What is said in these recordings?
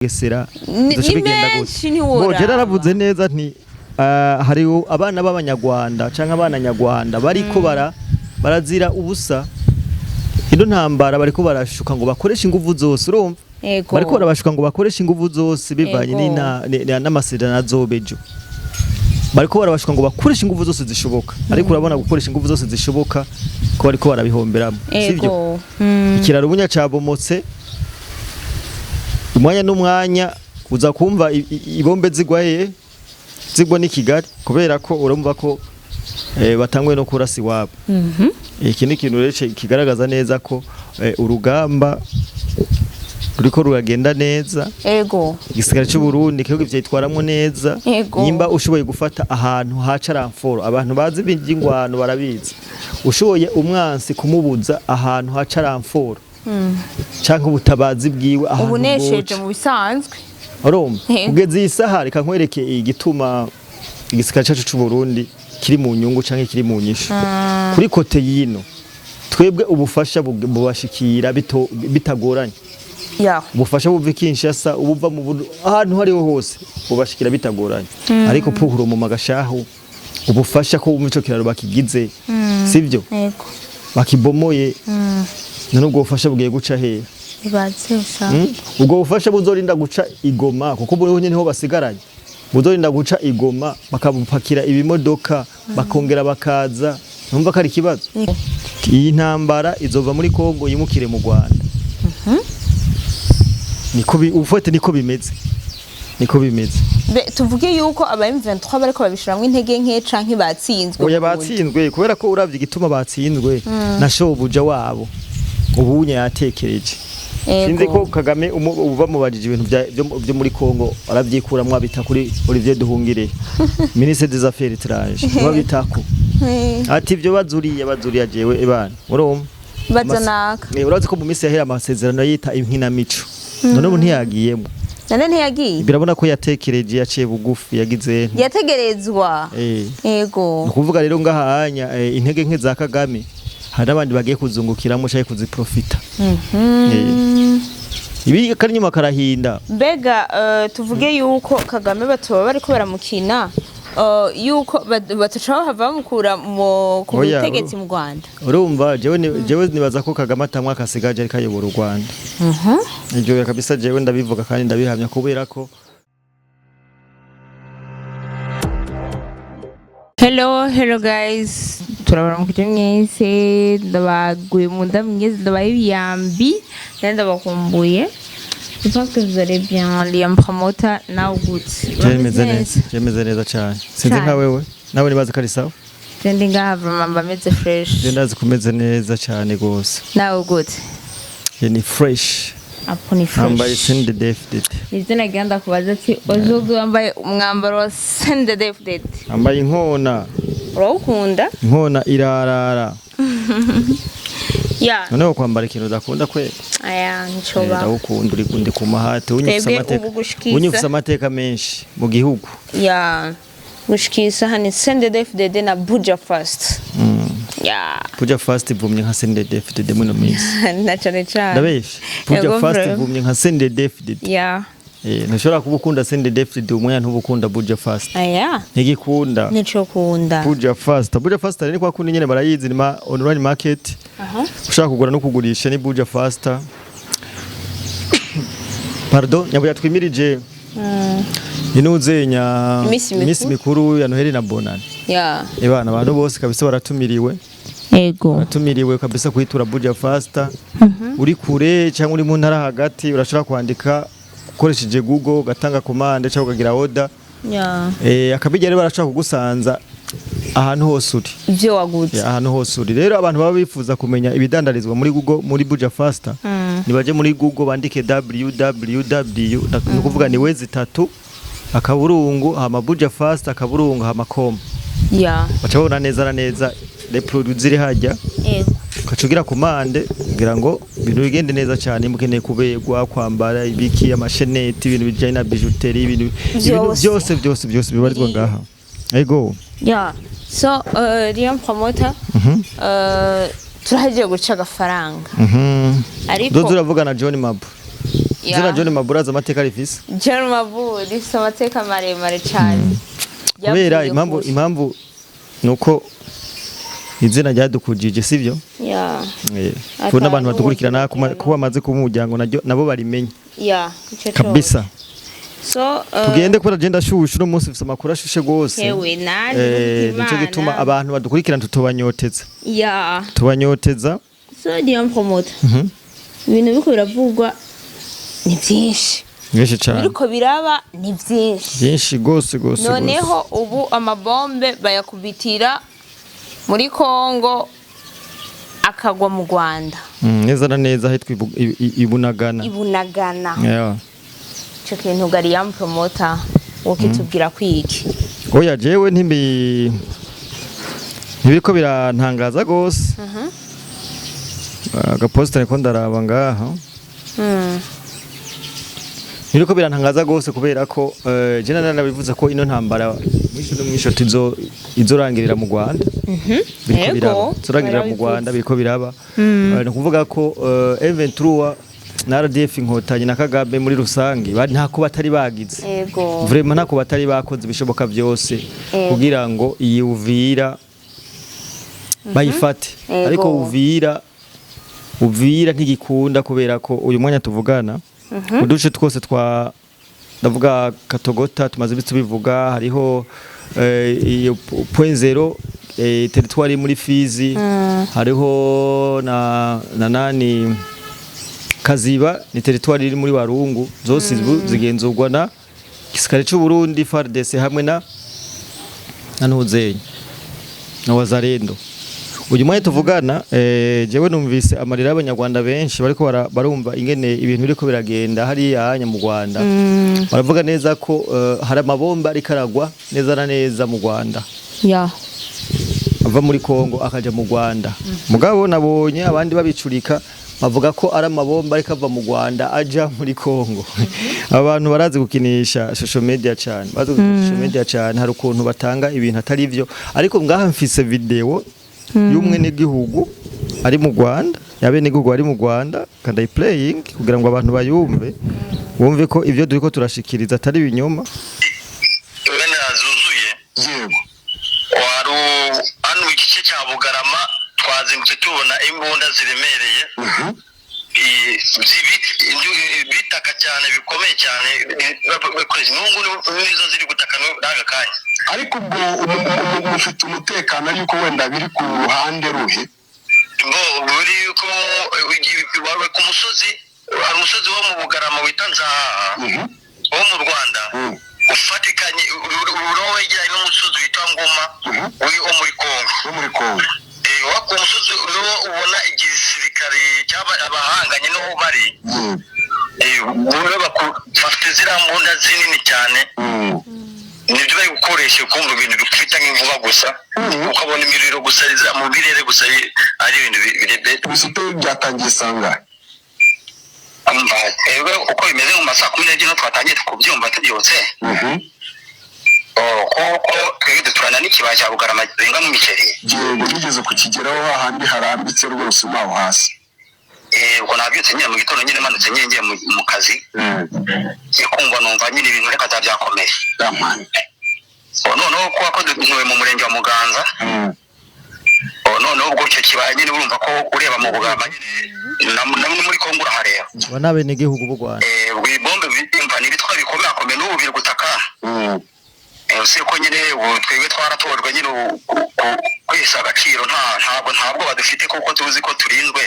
Gesera Ni bizoca ni bigenda gute? Menshi Bo je ntiworaba. naravuze neza nti hari abana b'Abanyarwanda canke abana nyarwanda bariko barazira ubusa ino ntambara, bariko barashuka ngo bakoreshe inguvu zose, urumva? Ego. Bariko barabashuka ngo bakoreshe inguvu zose bivanye n'amasezerano azoba ejo. Bariko barabashuka ngo bakoreshe inguvu zose zishoboka, ariko urabona gukoresha inguvu zose zishoboka ko bariko barabihomberamo, sivyo? Ego. Ikiraro ubunya cabomotse, umwanya n'umwanya uza kumva ibombe zigwa he, zigwa ní Kigali, kubera ko urumva ko batanguye no kurasa iwabo. Iki ni ikintu rero kigaragaza neza ko urugamba ruriko ruragenda neza. Igisirikare cy'u Burundi kihugu vyitwaramwo neza. Nimba ushoboye gufata ahantu haca renfort, abantu bazi iby'ingwano barabizi, ushoboye umwansi kumubuza ahantu haca renfort canke ubutabazi bwiwe, ahantu Ubunesheje bwoca. mu bisanzwe. Urumva? Yego. Kugeza iyi saha, reka nkwereke igituma igisirikare cyacu cy'u Burundi kiri mu nyungu canke kiri mu nyishu. Kuri côté yino twebwe ubufasha bubashikira bitagoranye. Ubufasha buva i Kinshasa, ubuva mu ahantu hariho hose bubashikira bitagoranye, ariko puhuro mu magashahu ubufasha ko mu ico kiraro bakigize, sivyo? Ego. Bakibomoye, none ubwo bufasha bugiye guca hehe? Ibaze usanga. Ubwo bufasha buzorinda guca igoma, kuko buriho nyene niho basigaranye, buzorinda guca igoma bakabupakira ibimodoka, bakongera bakaza, numva ko ari ikibazo. Iyi ntambara izova muri Kongo yimukire mu Rwanda. Niko ufate, niko bimeze, niko bimeze. Tuvuge yuko aba M23 bariko babishiramwo intege nke canke batsinzwe Oya. burundu? Batsinzwe kubera ko uravye igituma batsinzwe na shobuja wabo ubunya yatekereje. Sinzi ko Kagame ubu bamubajije ibintu byo muri Kongo aravyikuramwo, abita kuri Olivier Duhungire, ministre des Affaires étrangères, babitako. Ati ibyo bazuriye bazuriye jewe ebana, urumva? Baza naka. Urazi ko mu minsi yahera amasezerano yita inkinamico, none ubu ntiyagiyemo. None ntiyagiye. Birabona ko yatekereje, yaciye bugufi, yagize Yategerezwa. Ni ukuvuga rero ngahanya intege nke za Kagame hari n'abandi bagiye kuzungukiramo cyangwa kuziprofita. Ibi kari nyuma karahinda. Mbega tuvuge yuko Kagame batoba bariko baramukina, yuko bataca bahava bamukura ku Oya, butegetsi mu Rwanda? Urumva jewe nibaza ko Kagame atamwa akasigaje ariko ayobora u Rwanda. Ivyo kabisa jewe ndabivuga kandi ndabihamya kubera ko Hello, hello guys. Turabaramukije mwese, ndabaguye mu nda mwese, ndabaye ibiyambi, kandi ndabakumbuye. Je pense que vous allez bien, Liam Promoter, now good. Jewe meze neza, jewe meze neza cyane, sinzi Cane. nka wewe, nawe nibaza ko ari sawa. Je ndi ngaha vraiment mba meze fresh. Jewe ndazi kumeze neza cyane gose. Now good. Je ni fresh. Apo ni Nambaye fresh. CNDD-FDD. Nivyo nagira ndakubaza ati aujourd'hui wambaye umwambaro wa CNDD-FDD. Nambaye inkona. Urawukunda? Inkona irarara. Ya. Noneho kwambara ikintu udakunda kwe? Aya nticoba. Ndawukunda, uri kundi ku mahate unyufise Twebwe amateka. ubu gushikisa. Unyufise amateka menshi mu gihugu. Ya. Gushikisa hani CNDD-FDD na Buja First. Ya. Buja Fast ivumye nka CNDD-FDD muno minsi. Na cane cane. Ndabesha? Buja Yego, Fast bro. ivumye nka CNDD-FDD. Ya. Ntushobora kuba ukunda CNDD-FDD umwanya ntuba ukunda Buja Fast. Aya. Ntigikunda. Nico kunda. Buja Fast, Buja Fast ni kwa kundi nyene barayizi, ni ma online market. Ushaka kugura no kugurisha ni Buja Fast. Pardon, nyabuya twimirije inuzenya Iminsi mikuru. Iminsi mikuru ya Noheli na Bonane. Ya. Ebana, abantu bose kabisa baratumiriwe. Baratumiriwe kabisa kuyitura Buja Fast. Uri kure cyangwa uri mu ntara hagati, urashobora kwandika ukoresheje Google, ugatanga commande cyangwa ukagira order. Akabijya rero barashobora kugusanza ahantu hose uri. Ivyo waguze. Ya, ahantu hose uri. Rero abantu baba bifuza kumenya ibidandarizwa muri Google, muri Buja Fast, nibaje muri Google bandike www, ni ukuvuga ni wezi tatu akaburungu hama Buja Fast akaburungu hama com. Baca babona neza na neza les produits ziri hajya. Ugaca ugira commande kugira ngo ibintu bigende neza cyane. Mukeneye kuberwa, kwambara ibiki, amasheneti, ibintu bijyanye na bijouterie, ibintu Vyose. byose byose byose bibarizwa ngaha, ego. Ya. So, Liam Promoter, turahejeje guca agafaranga. Ariko Dozo uravuga na John Mab. Izina John Mabura azi amateka rifise. John Mabura rifise amateka maremare cane. Kubera Ryavuye impamvu, kure. impamvu nuko izina ryadukujije, sivyo? Ya. Kuko n'abantu badukurikirana kuba bamaze kuba umuryango naryo nabo barimenye. Ya, ico. Kabisa. So Tugende kubera agenda ashushe uno munsi, mfise amakuru ashushe gose. Hewe nanje. Nico gituma abantu badukurikirana tutobanyoteza. Tubanyoteza. So Liam Promoter, ibintu biriko biravugwa ni byinshi. Byinshi cane. Biriko biraba ni byinshi. Byinshi gose gose gose. Noneho ubu amabombe bayakubitira muri Kongo akagwa mu Rwanda. Neza na neza ahitwa Ibunagana. Ibunagana. Yeah. Ico kintu ga Liam Promoter, wokitubwira kwiki? Oya, jewe ntibiriko birantangaza gose. Agaposita niko ndaraba ngaha. Ntibiriko birantangaza gose kubera ko je nanabivuze ko ino ntambara mwisho no mwisho tizo izorangirira mu Rwanda. Biriko biraba. Izorangirira mu Rwanda, biriko biraba. Ni ukuvuga ko M23 na RDF Inkotanyi na Kagame muri rusange bari ntako batari bagize. Vraiment ntako batari bakoze, ibishoboka byose kugira ngo iyi Uvira bayifate. Ariko Uvira ntigikunda kubera ko uyu mwanya tuvugana uduce twose twa, ndavuga Katogota, tumaze ibisi tubivuga, hariho iyo Point Zéro, territoire muri Fizi, hariho na nani Kaziba, ni territoire iri muri Warungu, zose zigenzurwa na gisirikare cy'u Burundi FARDC hamwe na Ntuzenye na Wazalendo. Uyu mwanya tuvugana, jewe numvise amarira y'abanyarwanda benshi bariko barumva ingene ibintu biriko biragenda hariya hanya mu Rwanda. Baravuga neza ko hari amabomba ariko aragwa neza na neza mu Rwanda, ava muri Kongo akaja mu Rwanda. Mugabo nabonye abandi babicurika, bavuga ko ari amabomba ariko ava mu Rwanda aja muri Kongo. Abantu barazi gukinisha social media cyane, bazi gukinisha social media cyane. Hari ukuntu batanga ibintu atari byo, ariko ngaha mfise video y'umwenegihugu ari mu Rwanda, y'abenegihugu ari mu Rwanda, kandi playing kugira ngo abantu bayumve, bumve ko ibyo turiko turashikiriza atari ibinyoma. Wenda zuzuye. Wari hano igice cya Bugarama, twazindutse tubona imbunda ziremereye bitaka cyane bikomeye cyane, bakoresha n'ubu nizo ziri gutaka n'aka kanya. Ariko ubwo mufite umutekano yuko wenda biri ku ruhande ruhe? Ngo buri ku musozi, hari umusozi wo mu Bugarama wita Nzahaha wo mu Rwanda, ufatikanye uriho wegeranye n'umusozi witwa Ngoma uri wo muri Kongo. Wo muri Kongo. Wa ku musozi niwo ubona igisirikare cyaba abahanganye n'aho bari. Bafite ziriya mbunda zinini cyane, nibyo bari gukoresha, kumva ibintu bikubita nk'inkuba gusa, ukabona imiriro gusa iza mu birere gusa, ari ibintu Ubusite byatangiye sangahe? Umva, twebwe uko bimeze, mu ma 12 niho twatangiye kubyumva tubyutse. Oh, kuko twebwe duturana n'ikibaya cya Bugarama gihingwamo imiceri. Yego, nigeze kukigeraho, hahandi harambitse rwose mo hasi. Ubwo nabyutse nyine mu gitondo nyine, manutse nyine ngiye mu kazi, ngiye kumva numva nyine ibintu reka byakomeye. Yamani. Oh, noneho kuba ko ntuye mu murenge wa Muganza. Oh, noneho ubwo icyo kibaya nyine urumva ko ureba mu Bugarama nyine na muri Kongo urahareba. Aba ni abenegihugu b'u Rwanda. Ubwo ibombe bimva ni ibitwa bikomeye n'ubu biri gutaka. Usibye ko nyine ubu twebwe twaratojwe nyine ubu kwihesha agaciro, ntabwo badufite kuko tuzi ko turinzwe.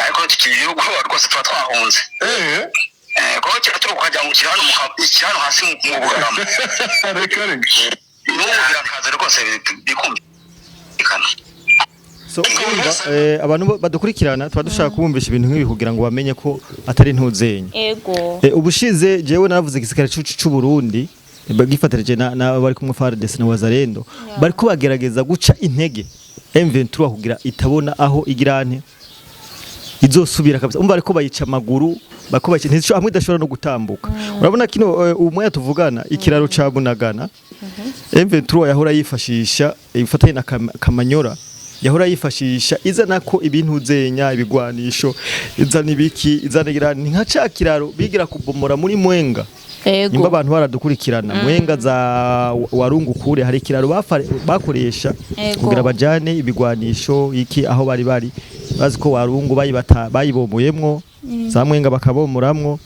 Ariko tukigira ubwoba rwose, tuba twahunze. Kuko kiraturuka ukajya ngo kiri hano kiri hano hasi mu Bugarama. Reka reka. N'ubu birakaze rwose, bikumvikana. So urumva, abantu badukurikirana, tuba dushaka kubumvisha ibintu nk'ibi kugira ngo bamenye ko atari ntuzenya. Ubushize jewe naravuze igisirikare c'u Burundi gifatirije na bari kumwe FARDC na Wazalendo, bariko bagerageza guca intege M23 kugira itabona aho igirante izosubira kabisa. Umva, ariko bayica amaguru, bariko bayica hamwe idashobora no gutambuka. Urabona kino ubu tuvugana ikiraro ca Bunagana M23 yahora yifashisha ifatanye na Kamanyora. Yahora yifashisha izana ko ibintu zenya, ibigwanisho, izana ibiki, izana ni nka ca kiraro bigira kubomora muri Mwenga. Nimba abantu baradukurikirana, Mwenga za Warungu kure hari ikiraro bakoresha kugira bajane ibigwanisho iki aho bari bazi ko Warungu bayibata bayibomuyemwo, za Mwenga bakabomoramwo.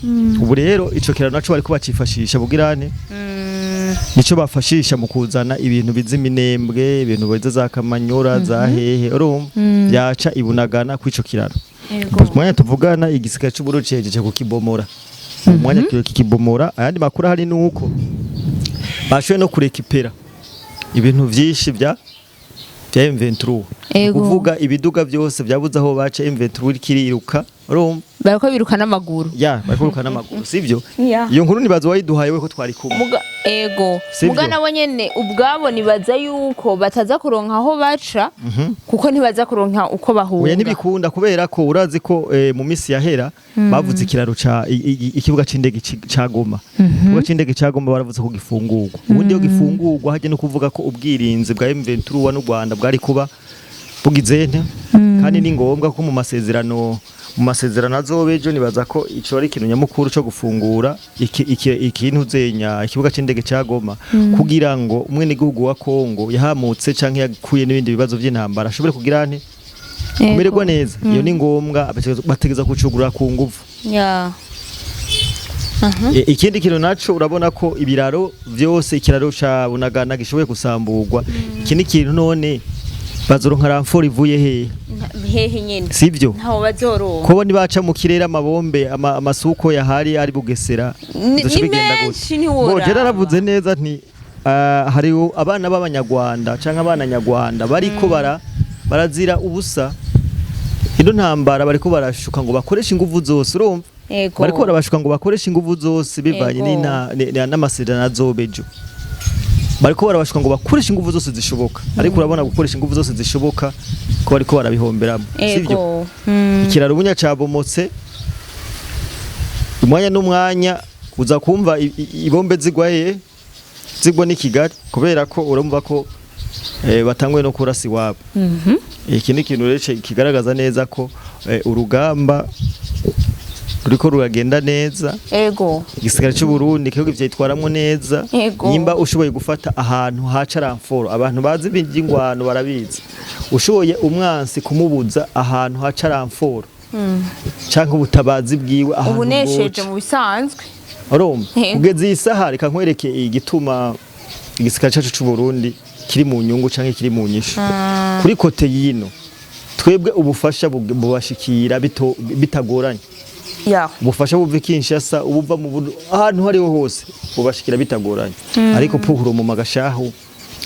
Ubu rero ico kiraro naco bariko bacifashisha bugirane, nico bafashisha mu kuzana ibintu biza iminembwe, ibintu biza za Kamanyora, za hehe, urumva byaca ibunagana kw'ico kiraro. Mwanya tuvugana igisirikare c'Uburundi cejeje kukibomora. Mu mwanya kikibomora, ayandi makuru ahari nuko bashoboye no kurekipera ibintu vyinshi vya M23. Kuvuga ibiduga byose byabuze aho baca, M23 iriko iriruka, urumva. Bariko biruka n'amaguru. Ya, bariko biruka n'amaguru, sivyo? Ya. Iyo nkuru nibaza wayiduhaye we ko twari kumwe. Muga, ego. Sivyo? Muga nabo nyene ubwabo nibaza yuko bataza kuronka aho baca, kuko ntibaza kuronka uko bahunga. Oya, ntibikunda, kubera ko urazi ko mu misi yahera bavuze ikiraro ca ikibuga c'indege ca Goma. Ikibuga c'indege ca Goma baravuze ko gifungurwa. Ubundi iyo gifungurwa hajya no kuvuga ko ubwirinzi bwa M23 n'u Rwanda bwari kuba bugize nte, kandi ni ngombwa ko mu masezerano azoba ejo, nibaza ko ico ari ikintu nyamukuru co gufungura ikintu zenya ikibuga c'indege ca Goma, kugira ngo umwenegihugu wa Kongo yahamutse canke yakuye n'ibindi bibazo vy'intambara ashobore kugira nte, kumererwa neza. Iyo ni ngombwa, bategeza kucugurura ku nguvu. Ikindi kintu naco, urabona ko ibiraro vyose, ikiraro ca Bunagana gishoboye gusamburwa. Iki ni ikintu, none bazoronka renfort ivuye hehe? Hehe nyene? Sivyo? Ntaho bazoronka. Ko nibaca mu kirere amabombe, amasuko yahari ari Bugesera, bizoca ni bigenda gute? Menshi, ntiworaba. Bo, je naravuze neza nti hari abana b'abanyarwanda canke abana nyarwanda bariko barazira ubusa ino ntambara, bariko barashuka ngo bakoreshe inguvu zose, urumva? Bariko barabashuka ngo bakoreshe inguvu zose bivanye n'amasezerano azoba ejo. Bariko barabashuka ngo bakoreshe inguvu zose zishoboka, ariko urabona gukoresha inguvu zose zishoboka ko bariko barabihomberamo, sivyo? Ego. Ikiraro bunya cabomotse, umwanya n'umwanya uza kumva ibombe zigwa hehe, zigwa ni Kigali, kubera ko urumva ko batanguye no kurasa iwabo. Iki ni ikintu rero kigaragaza neza ko urugamba ruriko ruragenda neza. Igisirikare cy'u Burundi igihugu vyitwaramwo neza. Nimba ushoboye gufata ahantu haca renfort, abantu bazi iby'ingwano barabizi, ushoboye umwansi kumubuza ahantu haca renfort canke ubutabazi bwiwe, ahantu Ubunesheje bwoca. mu bisanzwe. Urumva, kugeza iyi saha, reka nkwereke igituma igisirikare cyacu cy'u Burundi kiri mu nyungu canke kiri mu nyishu. Kuri côté yino twebwe ubufasha bubashikira bitagoranye. Ubufasha buva i Kinshasa, ubuva mu ahantu hariho hose bubashikira bitagoranye, ariko puhuro mu magashahu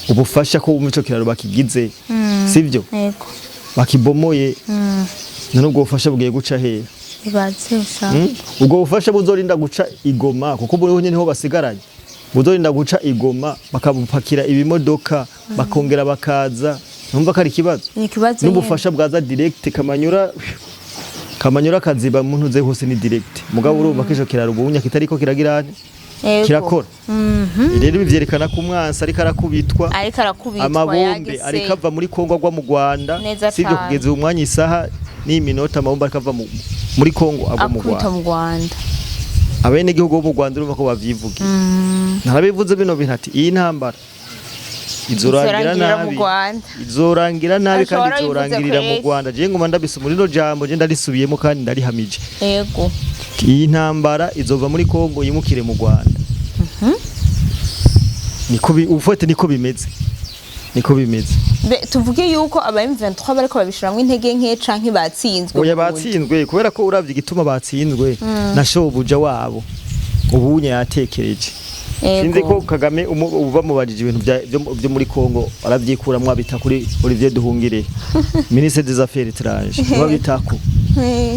ubufasha ko bumva ico kiraro bakigize, sivyo? Ego. Bakibomoye, none ubwo bufasha bugiye guca hehe? Ibaze usha. Ubwo bufasha buzorinda guca igoma, kuko ubu nyene niho basigaranye, buzorinda guca igoma bakabupakira ibimodoka, bakongera bakaza, numva ko ari ikibazo. Ni ikibazo nyene. N'ubufasha bwaza direct Kamanyura, Kamanyura kaziba mu ntuze hose ni direct, mugabo urumva ko ico kiraro ubunya kitariko kiragira nte? Kirakora. Rero ibi vyerekana ko umwansi ariko arakubitwa. Ariko arakubitwa. Amabombe Yagese. ariko ava muri Kongo agwa mu Rwanda. Neza Sivyo? cane. Kugeza uyu mwanya, isaha n'iminota, amabombe ariko ava muri Kongo agwa mu Akubita Rwanda. mu Rwanda. Abenegihugu bo mu Rwanda urumva ko bavyivugiye. Narabivuze bino bintu ati iyi ntambara izorangira Izorangirira mu nabi. Rwanda. Izorangira nabi kandi Ashobora bivuze izorangirira mu kweri. Rwanda. Je nguma ndabisoma rino jambo, je ndarisubiyemo kandi ndarihamije. Iyi ntambara izova muri Kongo yimukire mu Rwanda. Niko ufate, niko bimeze, niko bimeze. Tuvuge yuko aba M23 bariko babishiramwo intege nke canke batsinzwe Oya. burundu? Batsinzwe, kubera ko uravye igituma batsinzwe na shobuja wabo ubunya yatekereje. Sinzi ko Kagame ubu bamubajije ibintu byo muri Kongo aravyikuramwo, abita kuri Olivier Duhungire, ministre des Affaires étrangères, babitako.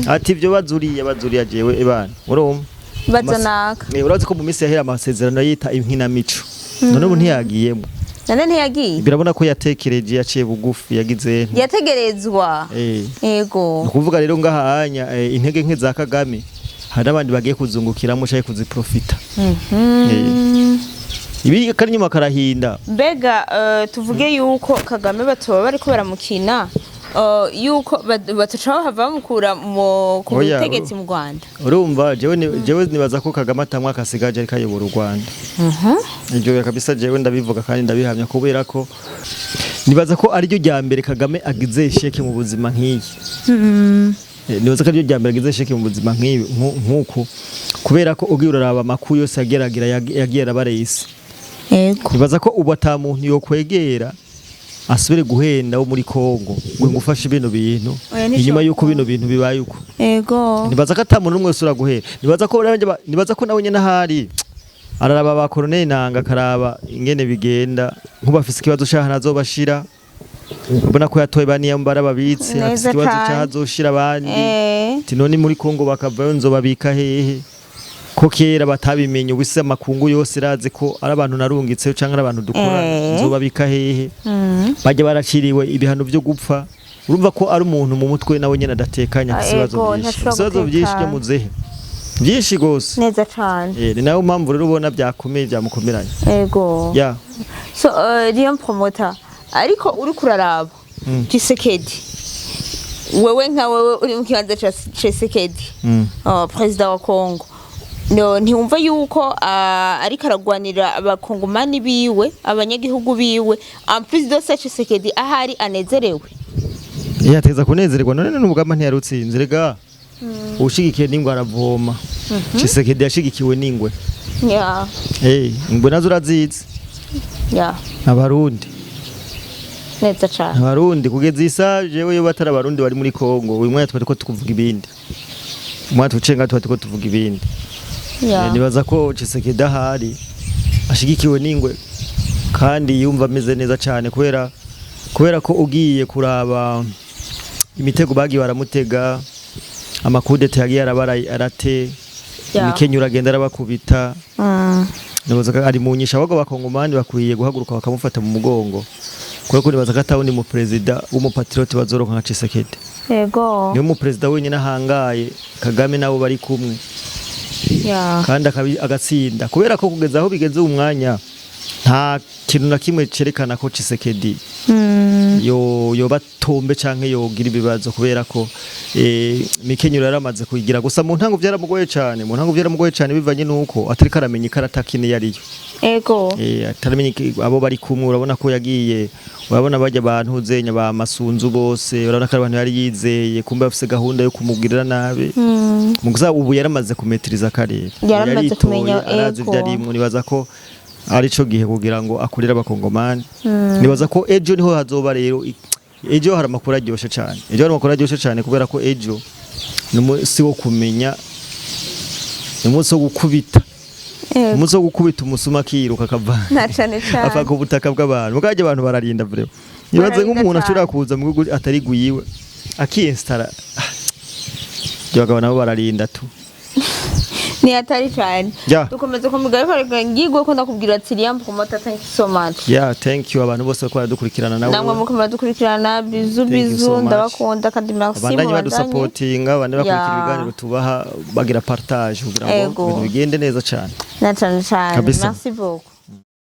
Ati ibyo bazuriye bazuriye, jewe ebana, urumva. Bazanaka. Urazi ko mu minsi yahera amasezerano yita inkinamico, none ubu ntiyagiyemo. None ntiyagiye. Birabona ko yatekereje, yaciye bugufi, yagize Yategerezwa. Ni ukuvuga rero ngahanya intege nke za Kagame hari n'abandi bagiye kuzungukiramo canke kuziprofita. Ibi kari nyuma karahinda. Mbega tuvuge yuko Kagame batoba bariko baramukina? yuko bataca bahava bamukura ku Oya, butegetsi mu Rwanda. Urumva, jewe nibaza ko Kagame atamwaka asigaje ariko ayobora u Rwanda. Ibyo kabisa jewe ndabivuga kandi ndabihamya, kubera ko nibaza ko ariryo rya mbere Kagame agize échec mu buzima nk'iyi. Nibaza ko ariryo rya mbere agize échec mu buzima nk'ibi nk'uku, kubera ko ugiye uraraba amakuru yose yageragira yagiye arabareyisi. Nibaza ko ubu ata muntu yokwegera asubire guhenda wo muri Kongo ngo ngufashe bino bintu Oya, nico. inyuma yuko bino bintu bibaye uko. Nibaza ko ata muntu n'umwe wese uraguhera. Nibaza ko nawe nyene ahari araraba ba Colonel Nanga, akaraba ingene bigenda, nk'ubu afise ikibazo c'ahantu azobashira. Ubona ko yatoye ba Niyambara babitse, afise Neza ikibazo cane. c'aho azoshira abandi. Ati none muri Kongo bakavayo nzobabika hehe, ko kera batabimenye? Ubu isi amakungu yose irazi ko ari abantu narungitseyo canke ari abantu dukorana. Nzobabika hehe? Bajya baraciriwe ibihano byo gupfa. Urumva ko ari umuntu mu mutwe nawe nyene adatekanye, afise ibibazo Ego, byinshi. ntashobora Afise ibibazo byinshi byo gutekana. muzehe, byinshi gose. Neza cane. Ni nayo mpamvu rero ubona byakomeye, byamukomeranye. Ya. So Lion Promoter, ariko uri kuraraba Tshisekedi, wewe nka wewe uri mu kibanza ca Tshisekedi, perezida wa Congo, no ntiwumva yuko ariko aragwanira abakongomani biwe, abanyagihugu biwe? En plus de ça, Tshisekedi ahari anezerewe. Yateza kunezererwa none n'urugamba ntiyarutsinze rega. Ushigikiye n'ingwe aravoma. Tshisekedi yashigikiwe n'ingwe. Ingwe nazo urazizi. Abarundi. Neza cane. Abarundi kugeza isa jewe yo batari abarundi bari muri Kongo, uyu mwanya twari ko tukuvuga ibindi, umwanya tucenga twari ko tuvuga ibindi. Nibaza ko Tshisekedi ahari ashigikiwe n'ingwe kandi yumva ameze neza cyane, kubera ko ugiye kuraba imitego bagiye baramutega, amakudeta yagiye arabara arate, imikenyero uragenda arabakubita. Nibaza ko ari mu nyisha. Ahubwo abakongomani bakwiye guhaguruka bakamufata mu mugongo, kubera ko nibaza ko atawundi mu perezida w'umupatriote bazoroka nka Tshisekedi. Niwe mu perezida wenyine ahangaye Kagame nabo bari kumwe kandi agatsinda, kubera ko kugeza aho bigeze uyu mwanya nta kintu na kimwe cerekana ko Tshisekedi yoba tombe canke yogira ibibazo, kubera ko mikenyero yaramaze kuyigira. Gusa mu ntango byaramugoye cyane, mu ntango byaramugoye cyane bivanye nuko atariko aramenya ikarata kine yariyo. Ataramenya abo bari kumwe. Urabona ko yagiye, urabona bajya abantu zenya ba Masunzu bose, urabona ko ari abantu yari yizeye, kumbe bafise gahunda yo kumugirira nabi. Mu gusa ubu yaramaze kumetiriza akarere. Yaramaze Yaritoye, kumenya, arazi ego. ivyo arimwo. Nibaza ko arico gihe kugira ngo akurire abakongomani. Nibaza ko ejo niho hazoba rero, ejo hari amakuru aryoshe cyane, ejo hari amakuru aryoshe cyane, kubera ko ejo ni umunsi wo kumenya, ni umunsi wo gukubita. Umunsi wo gukubita umusuma akiruka akava Na cane cane. ava ku butaka bw'abantu. Mugabo abantu bararinda vraiment. Nibaze Bararinda nk'umuntu cane. ashobora kuza mu gihugu atari guyiwe akiyinstara. Abagabo nabo bararinda tu. Ni hatari cyane. Dukomeza kumugabo ngigwe ko ndakubwira ati Liam Promoter, thank you so much. Yeah, thank you abantu bose ko baradukurikirana nawe. Namwe mukomeza dukurikirana, bisous. Thank you Bisous. so much. Ndabakunda kandi merci. Abandanye Mubandanye. badusapotinga, abandanye bakurikira ibiganiro tubaha, bagira partage kugira ngo Ego. ibintu bigende neza cyane. Na cyane cyane. Kabisa. Merci beaucoup.